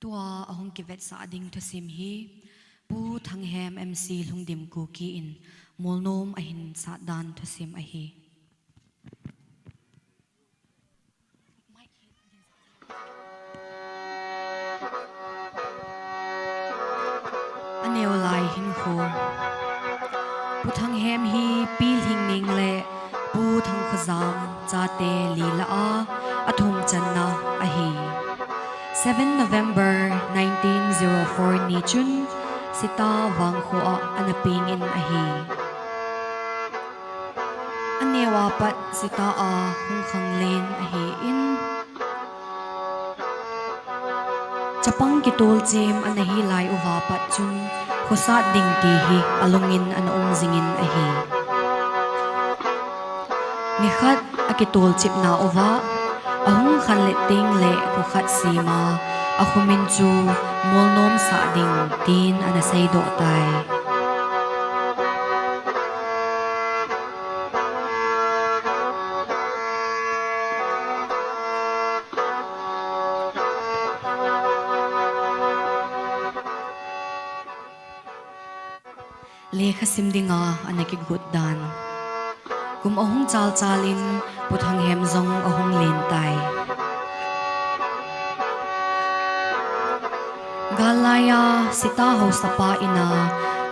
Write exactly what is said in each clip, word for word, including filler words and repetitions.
Tua ahung kivetsah ding thusim hi Pu Thanghem M C Lhungdim Kuki in molnom ahin sat dan thusim ahi. Aneo lai hinkho. Pu Thanghem hi Pi Lhingning le Pu Thangkhojam chate li lah a athum channa ahi. Seven November nineteen zero four ni chun Sita vangkho a ana peng in ahi. Aneo a pat Sita a hung khanglen ahin, chapang kitolchem ana hi lai uva pat chun khosat ding ti hi alungin ana um jingin ahi. Nikhat akitolchipna uva ahung khanlet teng le khokhat sema akhomin chu molnom sah ding tin ana seidoh tai. Lekha sim dinga ana kigot dan. Kum ahung chalchal in Pu Thanghem jong ahung len tai. Gal laiya Sita haosapa ina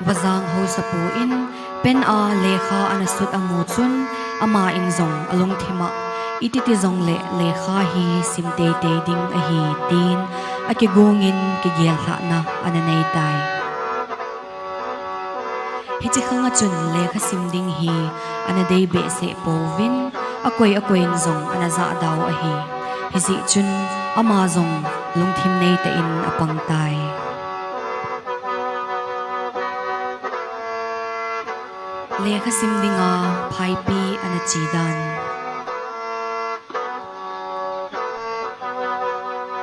Vajang haosapu in pen a lekha ana sut amu chun ama in jong alungthim a, ititi jongle lekha hi sim teitei ding ahi tin akigongin kigel lhahna ana nei tai. Hiche khanga chun lekha sim ding hi ana dei behseh pouvin, akoi akoi in jong ana jahda u ahi. Hijeh chun ama jong lungthim neitah in apang tai. Lekha sim dinga phaipi ana che dan.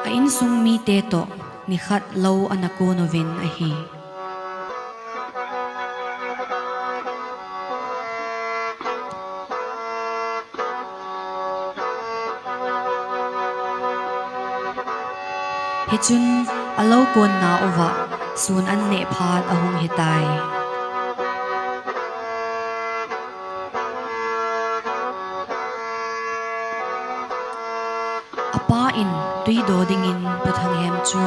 A insung mite toh nikhat lou ana kon uvin ahi. Hichun alou konna uva sun an neh phat ahung hitai. Apa in twi do dingin Pu Thanghem chu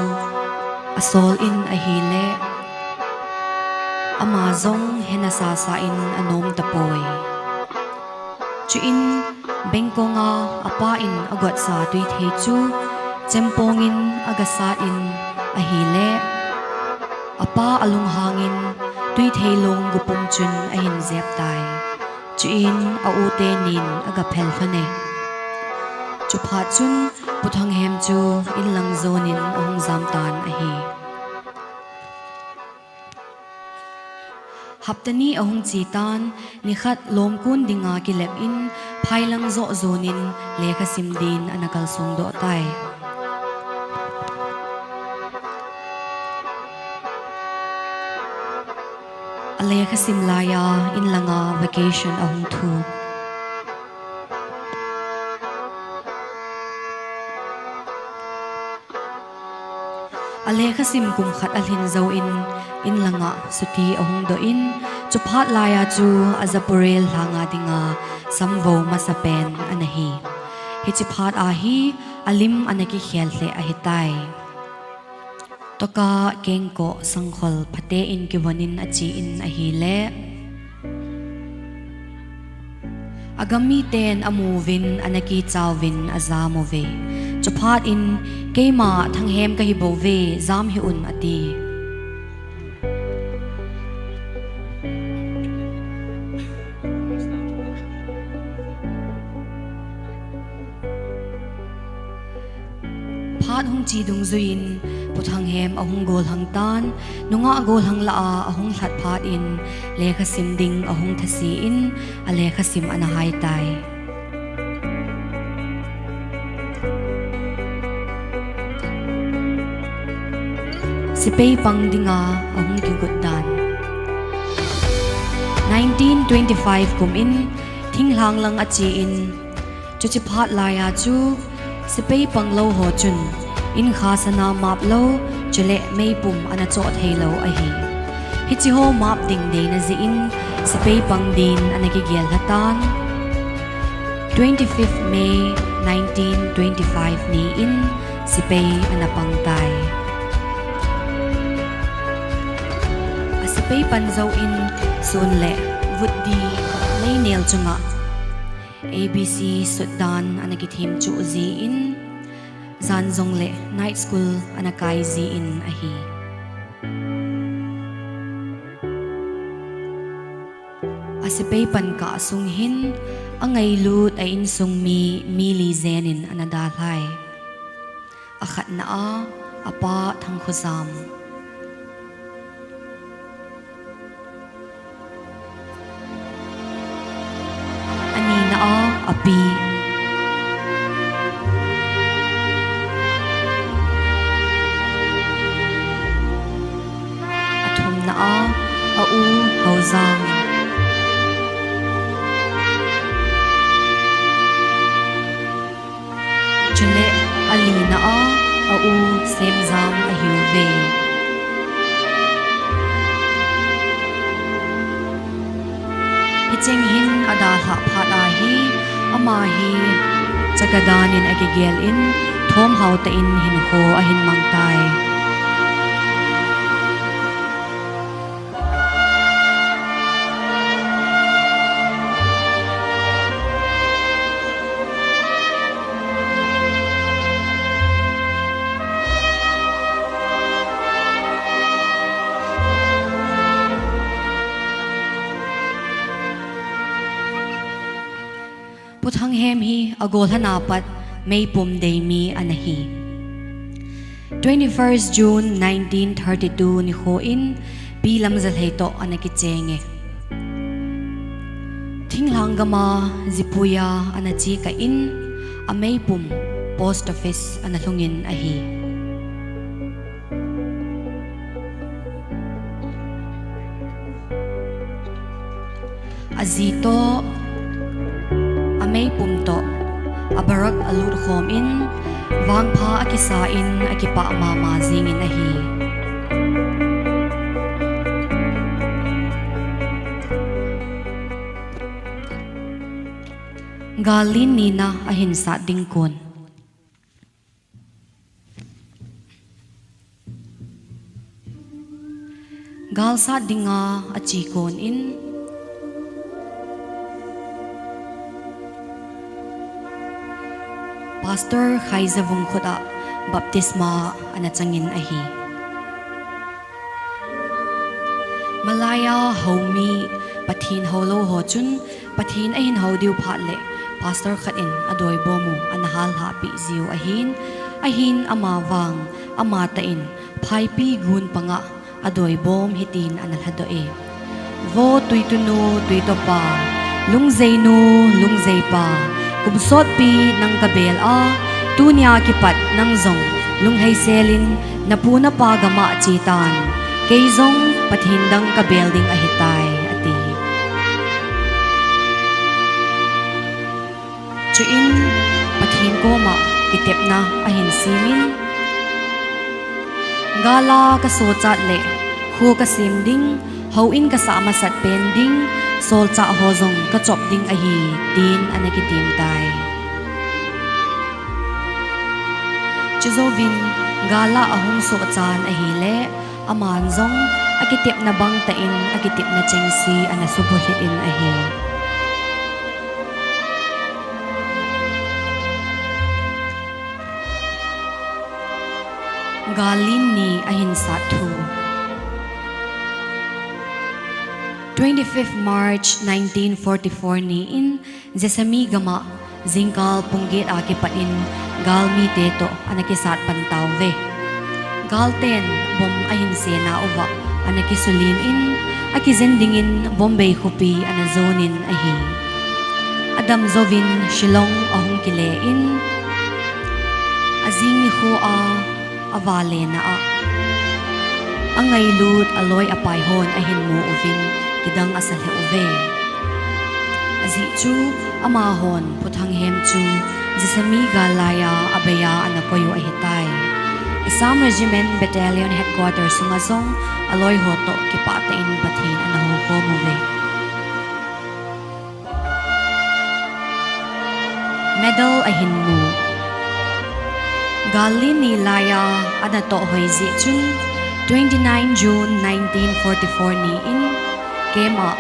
asol in ahile, ama jong he nasasa in anom tapoi. Chuin bengkonga apa in agotsa twithei chu chempong in agasat in ahile, apa alunghangin twithei long gupum chun ahin jep tai. Chuin a u tenin agaphel lhon e. Chuphat chun Pu Thanghem chu inlang jonin ahung jam tan ahi. Hapta ni ahung che tan, nikhat lom kon dinga kilep in phailang joh jonin lekha sim din ana kalsong doh tai. A lekha sim laiya inlanga vacation ahung thu. A lekha sim kum khat alhin jouvin inlanga chutti ahung doh in, chuphat laiya chu ajapurel lhanga dinga samvo masapen ana hi. Hiche phat a hi alim ana kikhel lheh ahitai. Tokah kengkoh sangkhol phaten kivonin achen ahile, agam miten amuvin ana kichauvin ajam uve. Chuphat in, "Keima Thanghem kahi bouve, jam hih un," ati. Phat hung che dungjuiyin Pu Thanghem ahung gollhang tan, nungah gollhang lah a ahung lhat phat in lekha sim ding ahung thase in a lekha sim ana hai tai. Sepai pang dinga ahung kigot dan. Nineteen twenty-five kum in thinglhang lang achen, chuche phat laiya chu sepai panglou ho chun in khasana map lou, chule meipum ana choh thei lou ahi. Hiche ho map ding deina jeh in, sepai pang din ana kigel lhatan. Twenty-fifth May nineteen twenty-five ni in sepai ana pang tai. A sepai pan jou in sun le vutdi leinel chunga A B C sutdan ana kithem chuh jin, jan jong le night school ana kai jin ahi. A sepai pan kah sung hin, angailut a insung mi, mi li jen in ana dalhai. Akhatna a, apa Thangkhojam. Anina a, api. Athumna a, a u Haojang. Chule alina a, a u Semjam ahiuve. Hicheng hin adalhah phat ahi, ama hi chakadan in akigel in, thomhao tah in hinkho ahin mang tai. Pu Thanghem hi agolhana pat meipum dei mi ana hi. Twenty-first June nineteen thirty-two nikho in Pi Lamjalhei toh ana kicheng e. Thinglhang gam a jipui a ana chekah in, ameipum post office ana lhungin ahi. Aji toh, ameipum toh, abarak alut khom in, vangpha akisa in akipah mama jingin ahi. Gal lin nina ahin sat ding kon. Gal sat dinga ache kon in, Pastor Khaijavung khut a baptisma ana changin ahi. Malai a houmi Pathen houlou ho chun Pathen ahin hou diu phat le pastor khat in adoibom u ana hallhah peh jiu ahin, ahin amavang amatah in Phaipi gun panga adoibom hitin ana lhadoh e. Vo Tuitunu Tuitopa, Lungjeinu Lungjeipa, kum sotpi nang kabel a, tunia kipat nang jong lunglhaiselin napu napa gam a chetan, kei jong Pathen dang kabel ding ahitai, ati. Chuin Pathen koma kitepna ahin semin, gal a kasochat le kho kasem ding, houin kasah masat pen ding, solchah ho jong kachop ding ahi, tin ana kitem tai. Chujouvin gal a ahung sohchan ahile, aman jong akitepna bangtah in akitepna chengse ana subulhit in ahi. Gal lin ni ahin sat thu. Twenty-fifth March nineteen forty-four ni in Jessami gam a jingkal pung get a kipat in galmite toh ana kisat pan tauve. Galten bomb ahin sena uva ana kisulim in, akijen dingin Bombay khopi ana jonin ahi. Adam jouvin Shillong ahung kile in, ajing nikho a avalena a angailut aloi apai hon ahin mu uvin kidang asa lheh uve. Ajeh chu amahon Pu Thanghem chu Jessami gal laiya abeiya ana koi u ahitai. Assam Regiment Battalion Headquarter sunga jong aloi ho toh kipah tah in Pathen ana houkhom uve. Medal ahin mu. Gal len ni laiya ana toh hoi jeh chun twenty-nine June nineteen forty-four ni in camp a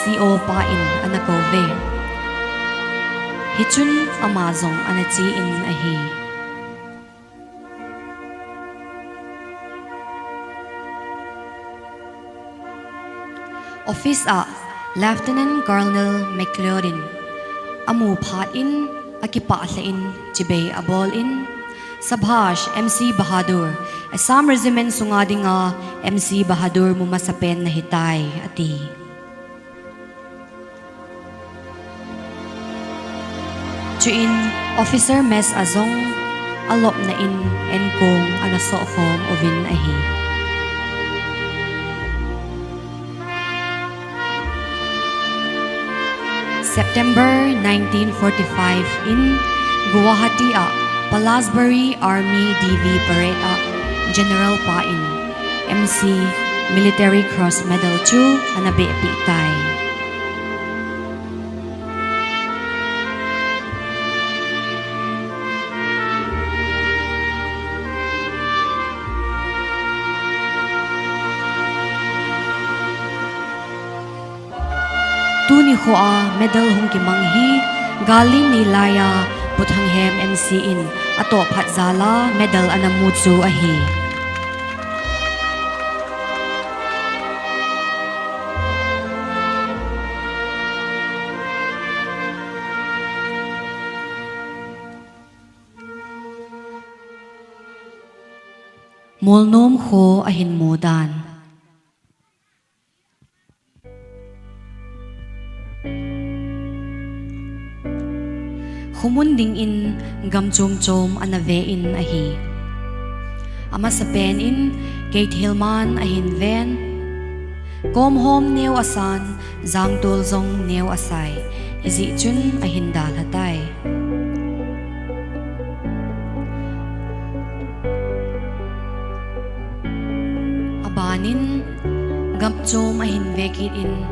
C O pa in ana kou ve. Hichun ama jong ana che in ahi. Office a Lieutenant Colonel McLeod in amu phat in akipah lheh in chibai abol in, "Sabhash, M C Bahadur, Assam Regiment sunga dinga M C Bahadur mu masapen nahitai," ati. Chuin officer mess a jong alopna in enkong ana sohkhom uvin ahi. September nineteen forty-five in Guwahati a Palaisbari Army D V Parade a General pa in M C Military Cross Medal chu ana behpeh tai. Tuni khoa medal hung kimang hi gal len ni laiya Pu Thanghem M C in atoh phat jal a medal ana mu chu ahi. Molnom kho ahin mu dan. Khomun dingin gam chom chom ana ve in ahi. Amasapen in Keithelmann ahin ven. Komhom neo asan, jangtol jong neo asai. Hijeh chun ahin dalha tai. Abanin gam chom ahin ve kit in,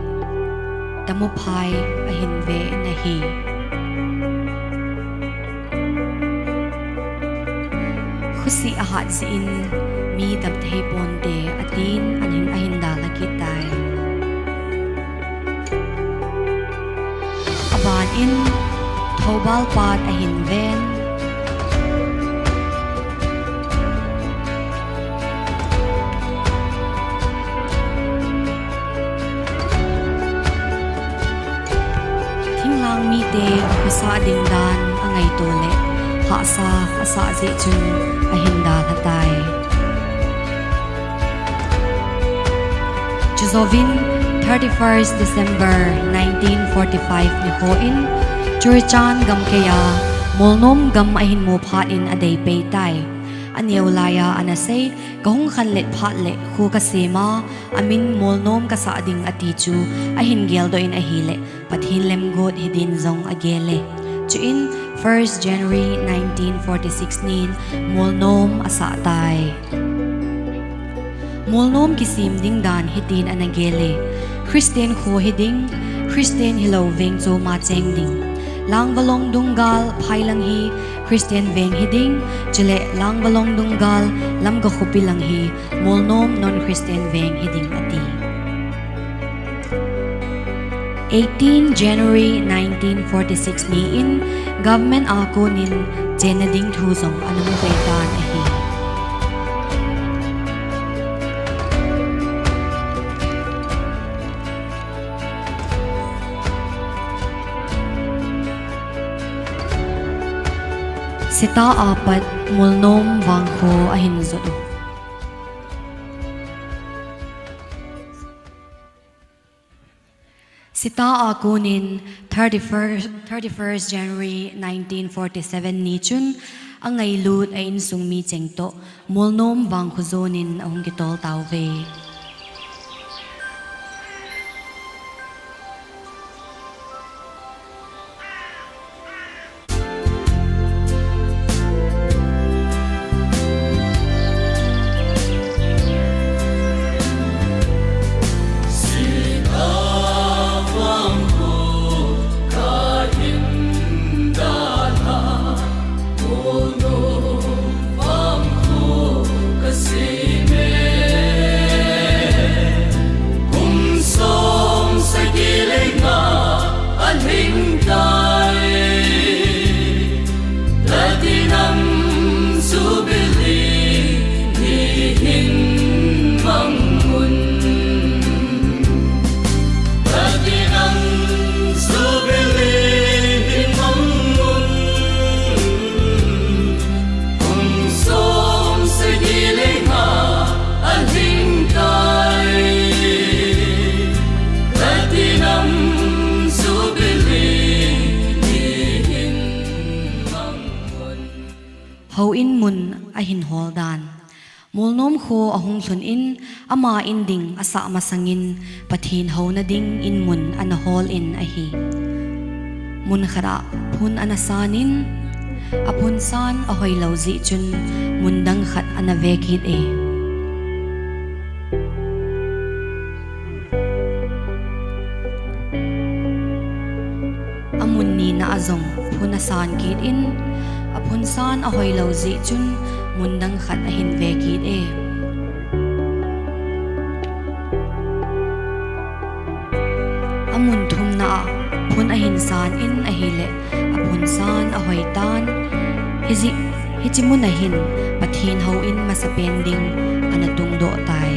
Tamuphai ahin ve in ahi. Khosih ahat jeh in mi dam thei ponte, atin ahin, ahin dalha kit tai. Abanin Thoubal pat ahin ven. Thinglhang mite khosah ding dan angaito le hahsa asah jeh chun ahin dalha tai. Chujouvin thirty-first December nineteen forty-five nikho in Churachandpur gamkaiya Molnom gam ahin mu phat in adei pei tai. Aneo laiya ana sei, kahung khanlet phat le kho kasem a, amin Molnom kasah ding ati chu ahin geldoh in ahile, Pathen lemguat hidin jong agel e. Chuin first January nineteen forty-six nin Molnom asah tai. Molnom kisem ding dan hitin ana gel e. Christian kho hiding, Christian hilou veng chom a cheng ding. Langvalong Dungal phailang hi Christian veng hiding, chule Langvalong Dungal Lamka khopi lang hi Molnom non-Christian veng hiding ati. Eighteen January nineteen forty-six ni in government a konin chenna ding thu jong ana mu ve tan ahi. Seta apat Molnom vangkho ahin jot u. Seta a konin thirty-first, thirty-first January nineteen forty-seven ni chun angailut a insung mi cheng toh Molnom vangkho jonin ahung kitol tauve. ahin hol dan. Molnom kho ahung lhun in, ama in ding asah masangin Pathen houna ding in mun ana hol in ahi. Mun khat ah phun ana san in, aphun san ahoi lou jeh chun mun dang khat ana ve kit e. Amun nina a jong phun asan kit in, aphun san ahoi lou jeh chun mun dang khat ahin ve kit e. Amun thumna ah phun ahin san in ahile, aphun san ahoi tan. Hijeh, hiche mun ahin Pathen hou in masapen ding ana tungdoh tai.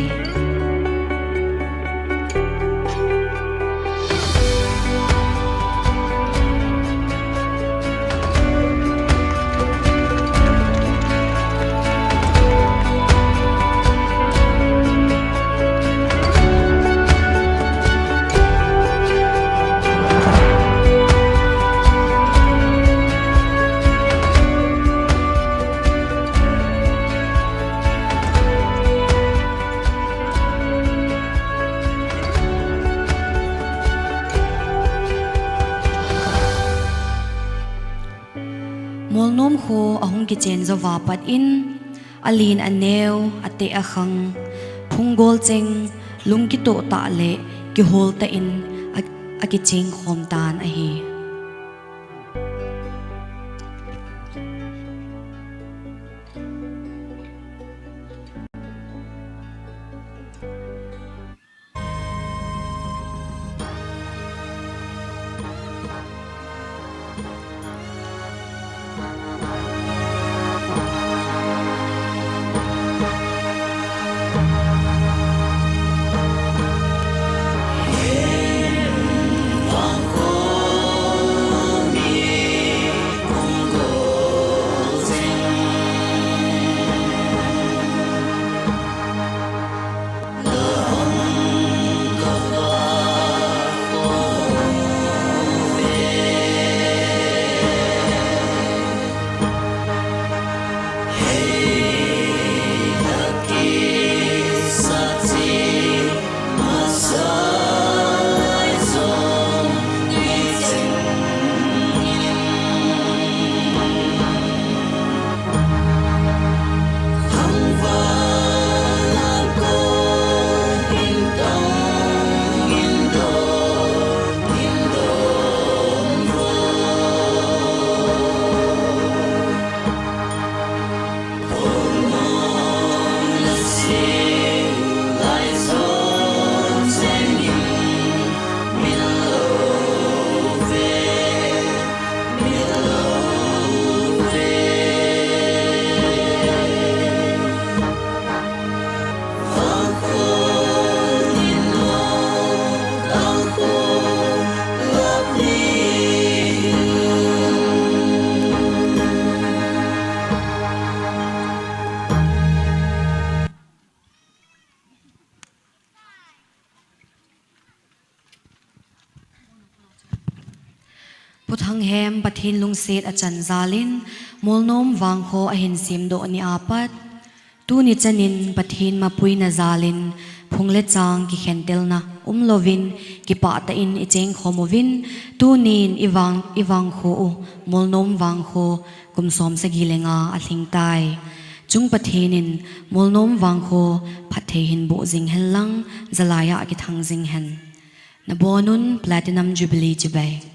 Molnom kho ahung kichen jouva pat in, alen aneo, ateh akhang, phunggol cheng, lung kitoh tah le kihol tah in a, akicheng khom tan ahi. Pu Thanghem Pathen lungset achan jal in, Molnom vangkho ahin semdoh ni apat, tuni chan in Pathen mapuina jal in phung le chang kikhentelna umlouvin, kipah tah in icheng khom uvin, tunin ivang, ivangkho u, Molnom vangkho, kum som sagi le nga alhing tai. Chung Pathen in Molnom vangkho phatthei hin boh jing hen lang, jalai a kithang jing hen. Nabonun Platinum Jubilee chibai.